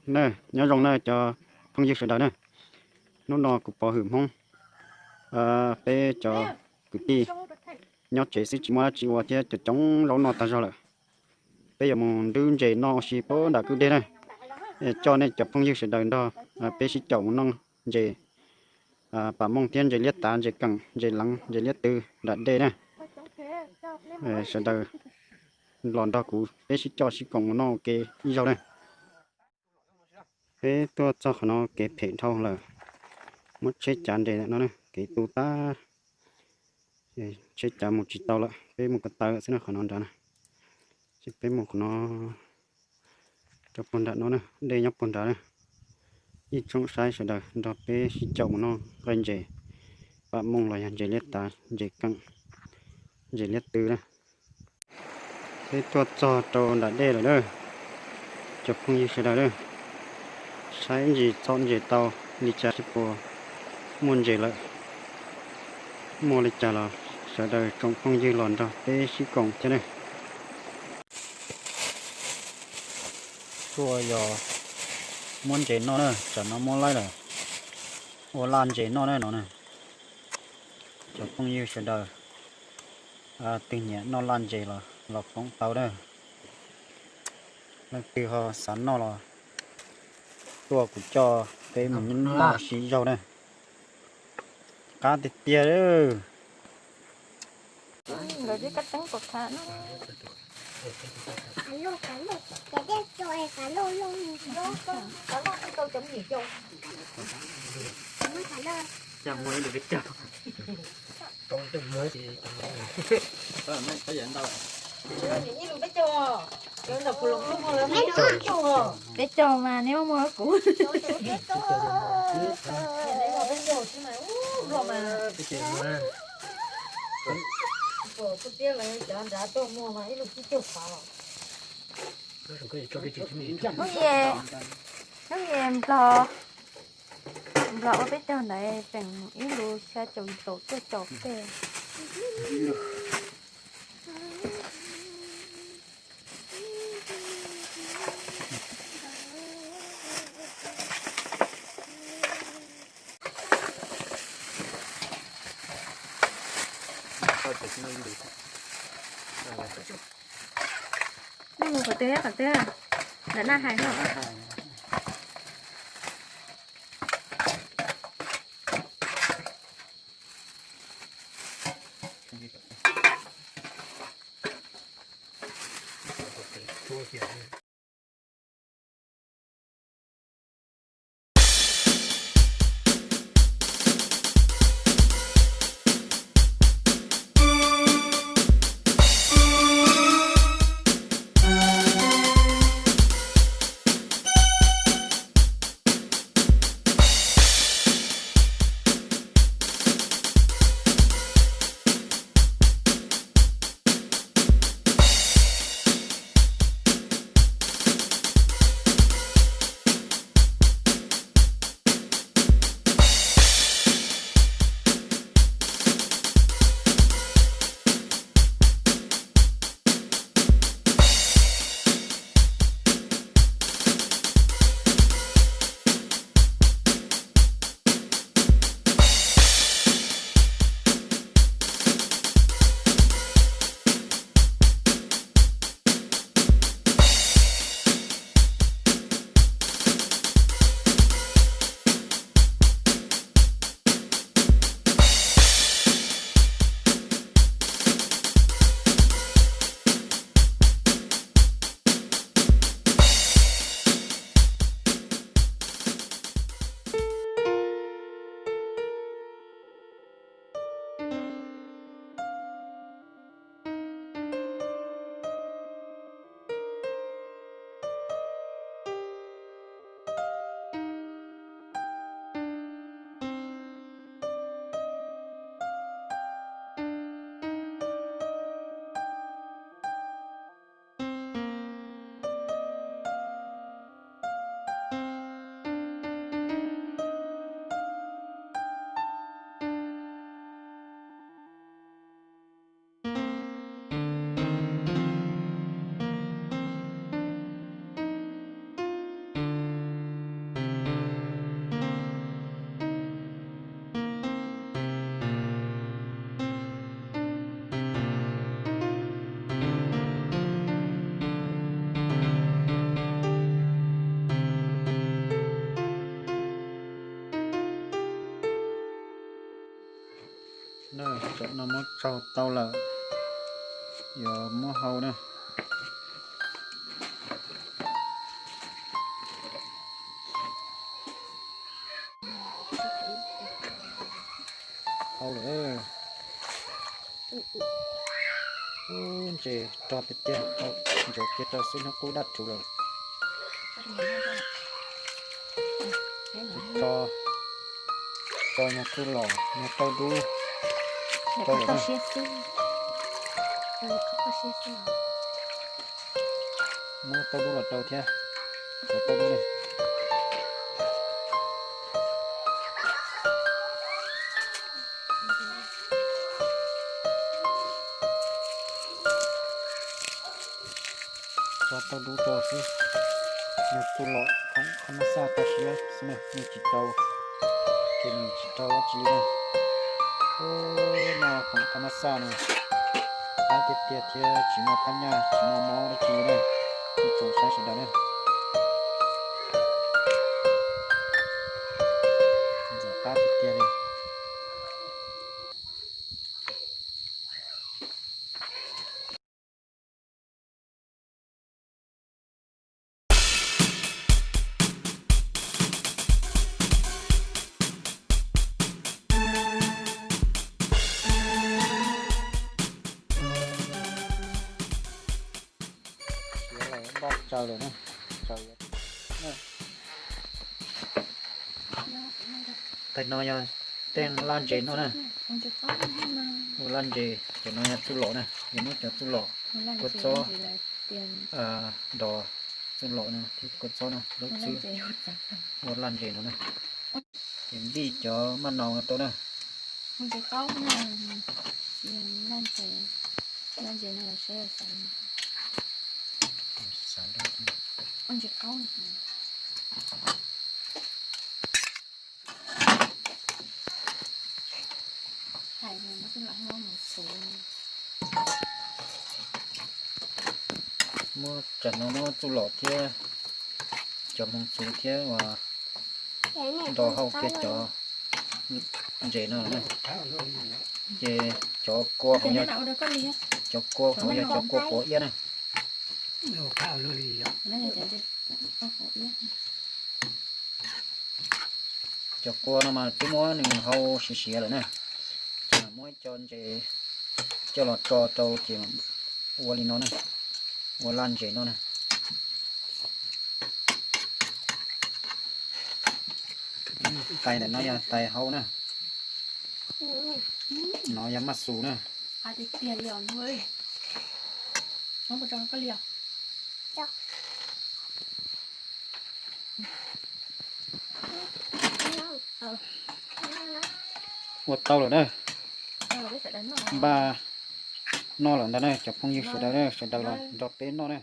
Na, nyob zoo na cov phooj ywg sawv daws na. Hnub no kuv Pov Hwm Hmoob, peb cov kwv tij nyob tsev xwb tsis muaj dab tsi ua thiab cov coob zaub noj tag zog lawm. Peb yuav mus nrwb ntses noj ua si puag nram kwj deg na. Coj nej cov phooj ywg sawv daws nrog peb sib caum mus noj ntses pam mooj thiab ntses liab tav, ntses keem, ntses leev, ntses liab tw nram dej na. Sawv daws los nrog kuv peb sib coj sib koom mus noj ua ke ib zaug na. Peb tuaj txog qhov no kev phem dhau lawm, muab tsheb cav nres no, kev tu tag, tsheb cav mus tsis tau lawm, peb mus ko taw xwb na qhov no nrad na. Ces peb mus qhov no rau puag nram no na, dej nyob puag nrad na. Ib tsoom saib sawv daws nrog peb sib caum mus noj nqaij ntses pam mooj los yog ntses liab tav, ntses keem, ntses liab tw na. Peb tuaj txog rau nram dej lawm na, cov phooj ywg sawv daws na. Saib ntsis txhob ntses tau li cas seb puas muaj ntses lawm. Muaj li cas los sawv daws tsoom phooj ywg los nrog peb sib koom thiab na. Tuaj yog muab ntses noj na, tsam no muab laib lawm, ua laj ntses noj na no na. Cov phooj ywg sawv daws, twg nyiam noj laj ntses los los koom tau na. Leej twg ho xav noj los tuaj kuv coj peb mus noj ua si zaug na. Qab tiag tiag. Peb caug mas neb muaj muag kuv. Hnub ye, hnub ye nplog, nplog ua peb caug ntawd tseem ib lus xya caum yim caum cuaj caum tej. Nej mus qhov twg qhov twg? Lawv naj hais no. Tam no muab tsaug tau lawm, yuav muab hau na. Hau lawm. Ub, ntses rog tiag tiag, ntses kiag rau xwb, hnub qub dab ruv lawm. Tso, tso nyuag txuj lom, nyuag tauj dub. Muab tauj dub los rau thiab, tso tauj dub li. Tso tauj dub rau xwb, nyuag txuj lom khoom qab mab xaj tag siab xwb na, nws tsis rau, ces nws tsis rau dab tsi li na. Ub, no khoom qab mab xaj no, qab tiag tiag thiab tsis muaj phab nyaj tsis muaj mob dab tsi li na, ib tsoom saib sawv daws na. Ntxim qab tiag tiag li. Siav lawm, npaj tsaws lawm na. Tsaws, tais no yog tej laj ntses no na. Ua laj ntses, cov no yog txuj lom na, yog muab cov txuj lom kua txob, dos txuj lom no thiab kua txob no lub xwb, ua laj ntses no na. Ces npij cov maj nau no rau na. Muab tsam no muab txuj lom thiab cov hmoov txuv thiab uas nto hauv kiag cov ntses no na. Ces cov kua, cov kua kuv yog cov kua quav iab na. Cov kua no mas twb muab nws hau siav siav lawm na, ces mam muab ib co ntses coj los tso rau ces ua li no na, ua laj ntses no na. Tais ntawm no yog tais hau na, no yog maj xus na. Ua tau lawm na, npaj noj lawm ntag na cov phooj ywg sawv daws, sawv daws los nrog peb noj na.